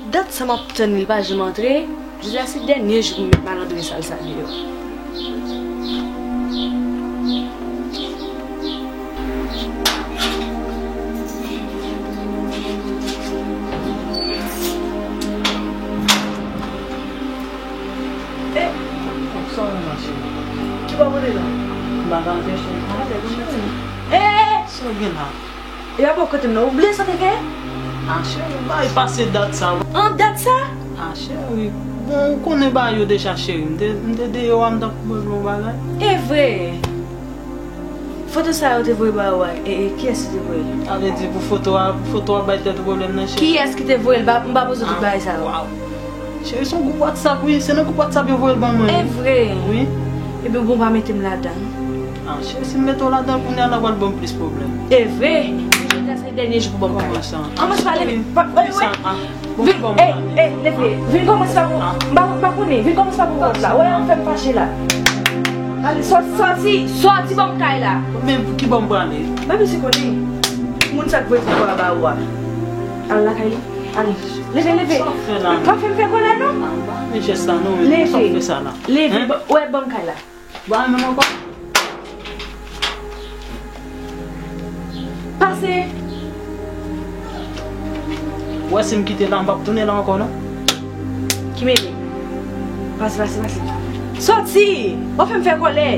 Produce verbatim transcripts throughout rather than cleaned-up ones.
Dat sa m ap tann li pa janm antre. Jodi a se dènye jou pou m met malandren sal sa deyò. Eh, sa w la, cheri? Ki bò w rele la? M pa ka anpeche. Eh, eh, eh! Sa w gen la? E pa bò kote m nan. Ou bliye sa te gen? Ah, cheri, bay pase dat sa. An dat sa? Ah, cheri, bon, ou konnen bagay yo deja, cheri. M te, m te deyò a, m t ap pran yon bagay. E vre? Foto sa yo te voye ba ou a, e, e, kiyès ki te voye l? Sa vle di pou foto a, pou foto a bay tèt ou pwoblèm nan, cheri? Kiyès ki te voye l? M pa, m pa bezwen tout bagay sa yo. Waw. Cheri, se yon gwoup WhatsApp, wi. Se nan gwoup WhatsApp yo voye l ban mwen. E vre? Wi. Ebyen, bon, pa mete m ladan. Ah, cheri, si m mete w ladan, kounye a la pral ban m plis pwoblèm. E vre? Jodi a se dènye jou pou ban m kay la. Kòman sa? Kòman sa, leve? Pa, wi, wi. Bon, vin, bon, eh, eh, leve. Vin kòmanse pa pou, m pa, m pa konnen. Vin kòmanse pa pou kòb la. Wè, ou fè m fache la. Ale, sòti, sòti, sòti ban m kay la. Men ki bò m prale? Ba mesye konnen. Moun sa k voye foto a ba ou a. Al lakay li. Ale. Leve, leve. Sa w fè la? Pa fè m fè kòlè non. Ah, ba men jès la non, men sa w fè sa la? Leve. Leve. Hein? Wè, ban m kay la. Ba men ankò. Pase. Ou wè si m kite la, m p ap tounen la ankò non. Ki mele? Pase, pase, pase. Sòti! W ap fè m fè kòlè.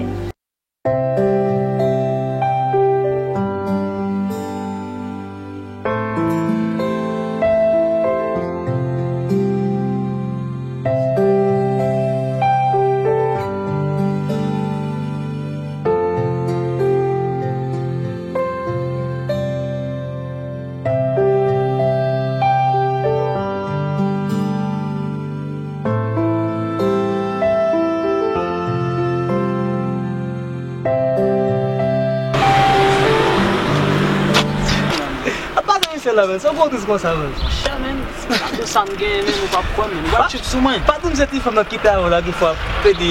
Ap pase misye la, men. Se yon gwo tris konsa, men. Monchè, men, se pa de sa m genyen, men, ou p ap kwè, men. Ou p ap chit sou mwen. Pa di m se ti fanm nan ki te avè w la, ki fè w ap pedi,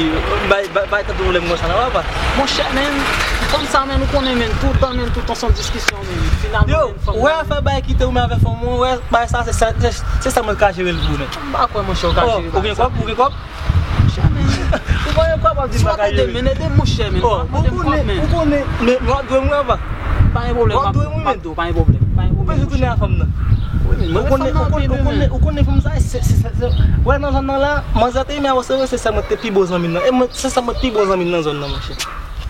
bay, bay, bay tèt ou pwoblèm konsa, non, papa. Monchè, men, fanm sa, men, ou konnen, men, toutan, men, toutan se yon diskisyon, men. Finalman, yo, men, fanm wè nan afè bay kite ou, men avè fanm ou, wè, bay sa, se sa, se, se sa mwen ka jere l pou ou, men. M pa kwè, monchè, ou ka jere bagay sa. Ou gen kòb, ou gen kòb? Monchè, men. Ou pa gen kòb, w ap di bagay yo. Si w ap ede m, men ede m, monchè, men. Ou ap mande m kòb, men. Ou konnen, men w ap dwe mwen, papa. Pa gen pwoblèm, m ap, m ap di w, pa gen pwoblèm, pa gen pwoblèm, monchè. Ou bezwen tounen a fanm nan. Wi, men mwen renmen fanm nan anpil, wi, men. Ou konnen, ou konnen, ou konnen fanm sa, se, se, se, wè, nan zòn nan la, manzè te renmen avè w, se vre, se sa mwen te pi bon zanmi l nan. E mwen, se sa mwen pi bon zanmi l nan zòn nan, monchè.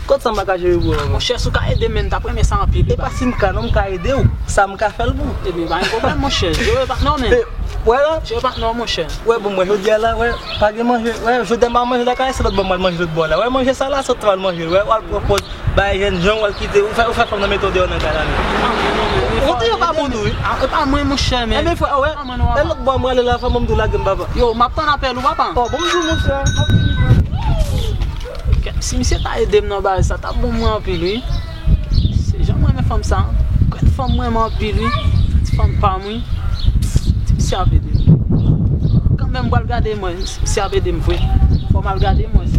Kot sa m pa ka jere pou ou, non? Monchè, si w ka ede m, men, m t ap renmen sa anpil, wi. E pa si m ka, non, m ka ede w. Sa m ka fè l pou ou. Ebyen, pa gen pwoblèm, monchè. Jere patnè w, men. E, wè la. Jere patnè w, monchè. Wè, bon, mwen, jodi a la, wè, pa gen manje. Wè, jodi a m pa manje lakay, se lòt bò m al manje lòt bò la. Wè, manje sa la, se ou t al manje. Wè, w al pran pòz bay jèn jan, w al kite, ou fè, ou fè fanm nan mete w deyò nan kay la, men. Ou te yo pa bon tou, wi. E pa mwen, monchè, men. Ebyen, frè, wè, e lòt bò m prale la, fò m di w lage m, papa. Yo, m ap tann apèl ou, papa. O, bon, m di w, monchè. Kè, si misye ta ede m nan bagay sa, t ap bon pou mwen anpil, wi. Se jan m renmen fanm sa. Kèt fanm m renmen anpil, wi. Ti fanm pa m, wi. Ti misye ap ede m. Kanmenm, m pral gade mwen, si misye ap ede m vre. Fò m al gade mwen.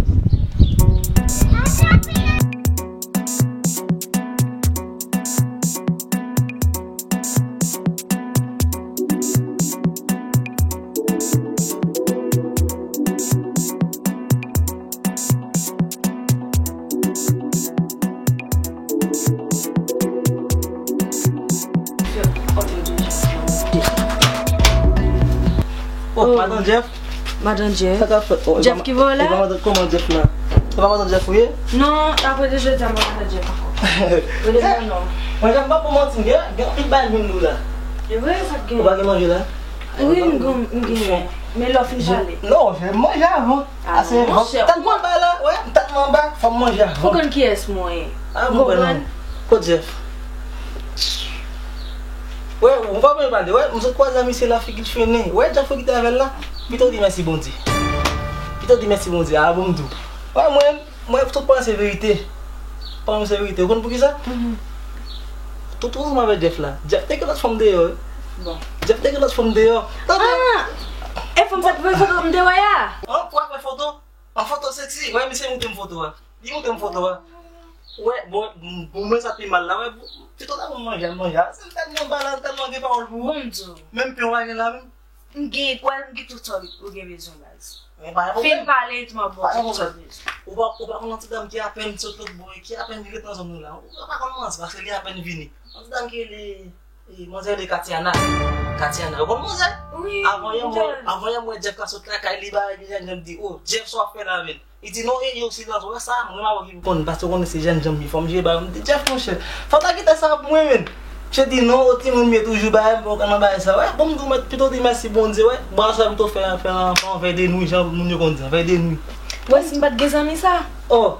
Oh, madan Jeff. Madan Jeff. Sa k ap fèt? Oh, Jeff ki voye la? E pa madan, kòman Jeff la? E pa madan Jeff ou ye? Non, apre de jodi a, m pa madan Jeff ankò. Rele m non. Mwen, Jeff, m pa pou manti, m gen, gen anpil bagay m vin di w la. E vre, sa k gen? Ou pa gen manje la? Wi, m gen, m gen. Men lè w fin pale. Non, m manje avan. Ah, ase non, monchè, tèt mwen ba la, wè, tèt mwen ba, fò m manje avan. Ou konn kiyès mwen ye? Ah, mwen konprann. Kot Jeff? Wè, ou pa mwen pale, wè, m sot kwaze a misye la, figi l fennen. Wè, Jeff ki te avè l la, pito di mèsi Bondye. Pito di mèsi Bondye, ah, bon, m di w. Wè, mwen, mwen, tout pawòl se verite. Pawòl se verite. Ou konn poukisa? Tout ansanm avè Jeff la. Jeff te gen lòt fanm deyò, wi. Bon. Jeff te gen lòt fanm deyò. Tande? Ah! E fanm sa te voye foto m te wè a? An, pou ap wè foto? An foto seksi? Wè, misye montre m foto a. Li montre m foto a. Wè, bon, m, bon, mwen sa pi mal la. Wè, pito ta bon manje, manje a. Se m tèlman ba la, tèlman gen pawòl pou ou. Bon, m di w. Menm pen w pa gen la menm. M gen, wè, m gen tout sa ou gen bezwen, baz. Men pa gen pwoblèm. Fin pale, epi m ap ba w tout sa ou bezwen. Ou pa, ou pa konn yon ti dam ki apèn sot lòt bò, ki apèn ret nan zòn nou la. Ou pa konn manzè, paske li apèn vini. Yon ti dam ki rele, e, manzè rele Katiana. Katiana, ou konn manzè? Wi, avan yè m wè, avan yè m wè Jeff ka sot lakay li, bagay li, jan di, "Oh, Jeff, sa w ap fè la, menm?" Li di, "Non, e yo silans, wè sa, mwen, mwen, mwen, konn, paske w konnen se jèn jan m ye, fò m jere bagay." M di, "Jeff, monchè, fò w ta kite sa pou mwen, menm." Misye di, "Non, o timoun, m ye toujou, bagay, m poko nan bagay sa." Wè, bon, m di w, mèt pito di mèsi Bondye, wè. Bon, sa pito fè, fè, fè yon vèy de nwi, jan moun yo konn di, vèy de nwi. Wè, si m pa t gen zanmi sa, oh,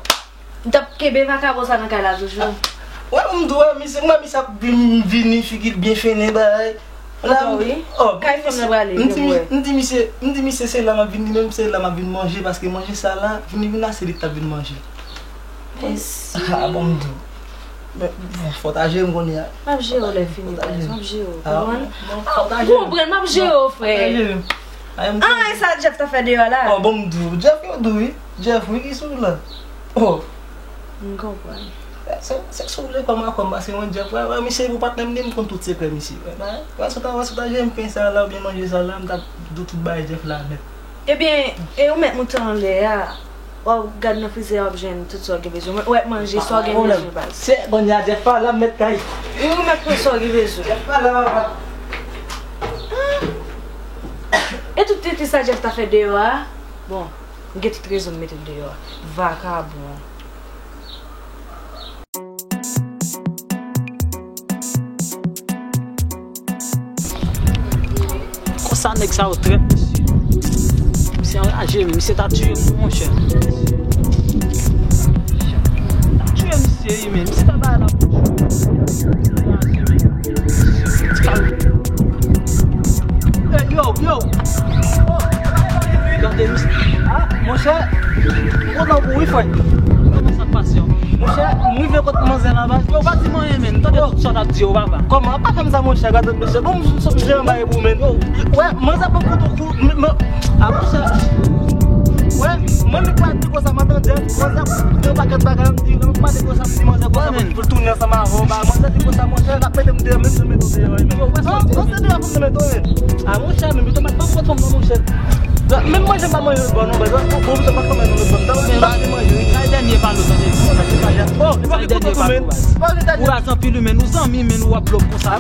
m t ap kenbe vakabon sa nan kay la toujou. Wè, m di w, wè, misye, mwen, misye ap vin, vini, figi l byen fennen, bagay. Kontan, wi. Oh, kay fanm nan prale, m di, m di misye, m di misye se la m ap vin, li menm se la m ap vin manje, paske manje sa la, vini, vini la, se li k t ap vin manje. Mèsi. Ah, bon, m di w. Men, bon, fò w ta jere m kounye a. M ap jere w lè fini, baz. M ap jere w, konprann? Ah, bon, fò w ta jere m. Konprann, m ap jere w, frè. Fò w ta jere m. Ah, e sa Jeff ta fè deyò la? Oh, bon, m di w. Jeff, yo di w, wi. Jeff, wi, ki sou la. Oh. M konprann. Se, se, se sou le kòm a kòm, paske mwen Jeff, wè, wè, misye pou patnè m li, m konn tout sekrè misye. Wè, wè, wè, sot a, wè, sot a jere m pen sa la, oubyen manje sa la, m t ap di w tout bagay Jeff la nèt. Ebyen, e ou mèt moute anlè a, w ap gad nan frizè a, w ap jwenn tout sa w gen bezwen. Wè, manje, sa w gen bezwen, baz. Se, kounye a, Jeff pa la, m mèt kay. Wi, ou mèt pran sa w gen bezwen. Jeff pa la, papa. E tout tenten sa Jeff ta fè deyò a? Bon, m gen tout rezon m mete l deyò a. Vakabon. Konsa nèg sa yo trèt, mesye. Misye anraje, men misye ta tiye m tou, monchè. Ta tiye misye, wi, men misye ta bay la. Ey, yo, yo. Gade, misye. Ah, monchè. M kontan pou ou, wi, frè. Kòman sa k pase? Monchè, m rive kot manzè la, baz. Yo, pa di m anyen, men. Tande tout sa n ap di yo, papa. Kòman? Pa fè m sa, monchè, gade, mesye. Bon, m sot jere m bay pou men. Yo, wè, manzè pran kout kou, men, men, a, monchè. Wè, mwen, li pa di konsa, m ap tande. Manzè, gen yon pakèt bagay, m di, m pa di konsa, m di, manzè, konsa, men, pou l tounen ansanm avè w, ba, manzè di konsa, monchè, l ap mete m deyò, menm si m mete w deyò, men. Yo, wè sa, non, se deyò pou m te mete w, men. A, monchè, men, yo te mèt pa pran fanm nan, monchè. Menm manje m pa manje lòt bò non, baz. Bon, bon, sa pa konn manje lòt bò. Sa, men, sa, se manje, wi. Sa e dènye pale w, tande. Oh, li pa gen kote tou, men. Kouraj anpil, wi, men. Ou zanmi, men, ou ap blòk konsa.